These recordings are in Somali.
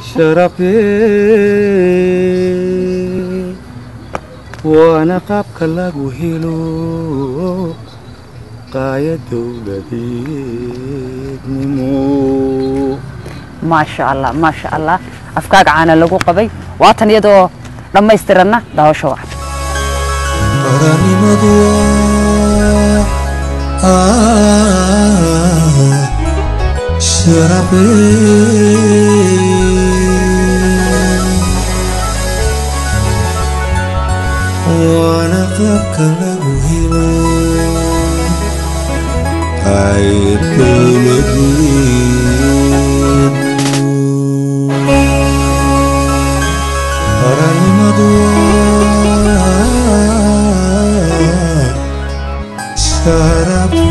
Sharafe, waana qaabka lagu helo qaaya dowladeednimo. Maasha Allah, maasha Allah, afkaaga caana lagu qabay. Waatan iyadoo dhammaystiranna daawasho wacan. Qarannimadu waa sharafe, waana qaabka lagu helo qayb dowladeed. Qarannimadu waa sharafe,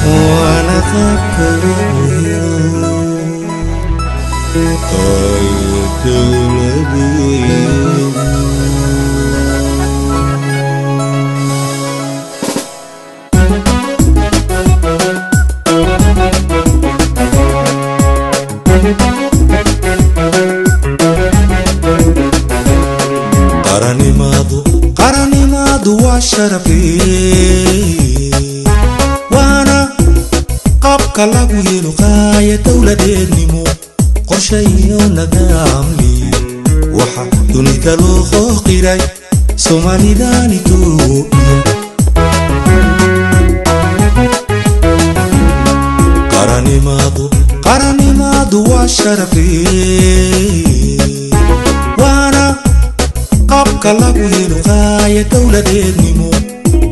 waana qaabka lagu helo qayb dowladeed. Qarannimadu, qarannimadu waa sharafe, waana qaabka lagu helo qaaya dowladeednimo, qorshe iyo nidaamli. Waxa dunida loo qiray Soomaalidan Itoobiya. Qarannimadu, qarannimadu waa sharafe, waana qaabka lagu helo qaaya dowladeednimo,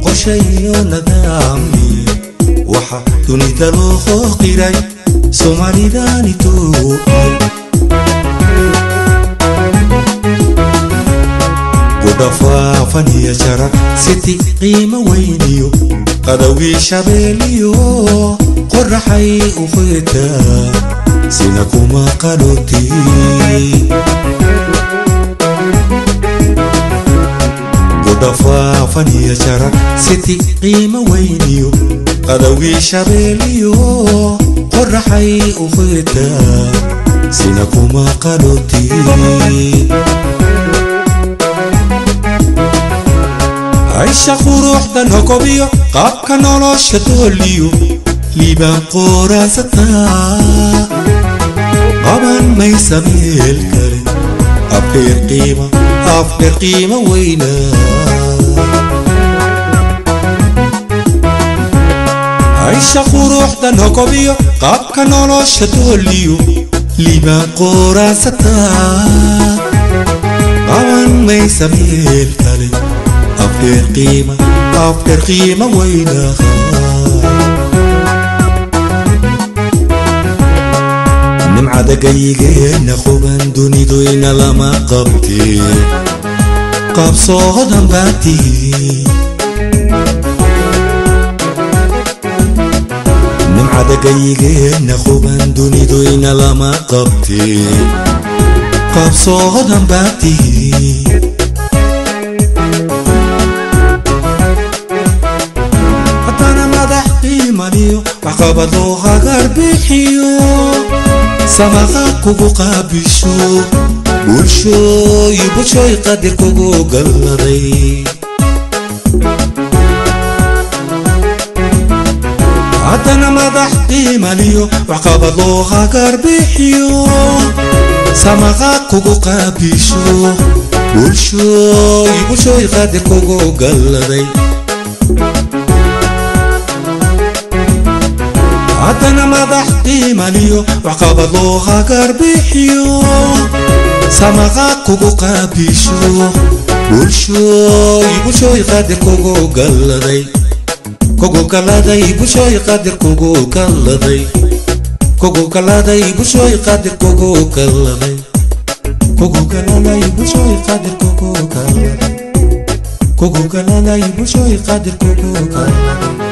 qorshe iyo nidaamli. Waxa dunida loo qiray Soomaalidan Itoobiya. Kudhafaafaniya jara siti qiimo weyniyo qadowgii shabeeliyo qoraxay u qeetaa sina kuma qaloti. Kudhafaafaniya jara siti qiimo weyniyo qadowgii shabeeliyo qoraxay u qeetaa sina kuma qaloti. Aysha quruxda nogobiyo qaabka nolosha dooliyo liibaan qoraansataa qaban maysa meel kale afdheer qiima, afdheer qiima weyna. Aysha quruxda nogobiyo qaabka nolosha dooliyo liibaan qoraansataa qaban maysa meel kale afdheer qiima, afdheer qiima weyna. Nimcada gayigeenna quban dunidoyna lama qabtee qabsoodan baa tihi. Nimcada gayigeenna quban dunidoyna lama qabtee qabsoodan baa tihi. Haddana madax qiimaliyo waxqabad loo hagar bixiyo samaqa kugu qaabisho bulshooy, bulshooy qadir kugu galladay. Haddana madax qiimaliyo waxqabad loo hagar bixiyo samaqa kugu qaabisho bulshooy, bulshooy qadir kugu galladay. Haddana madax qiimaliyo waxqabad loo hagar bixiyo samaqa kugu qaabisho bulshooy, bulshooy qadir kugu galladay, kugu galladay, bulshooy qadir kugu galladay, kugu galladay, bulshooy qadir kugu galladay, kugu galladay, bulshooy qadir kugu galladay, kugu galladay, bulshooy qadir kugu galladay.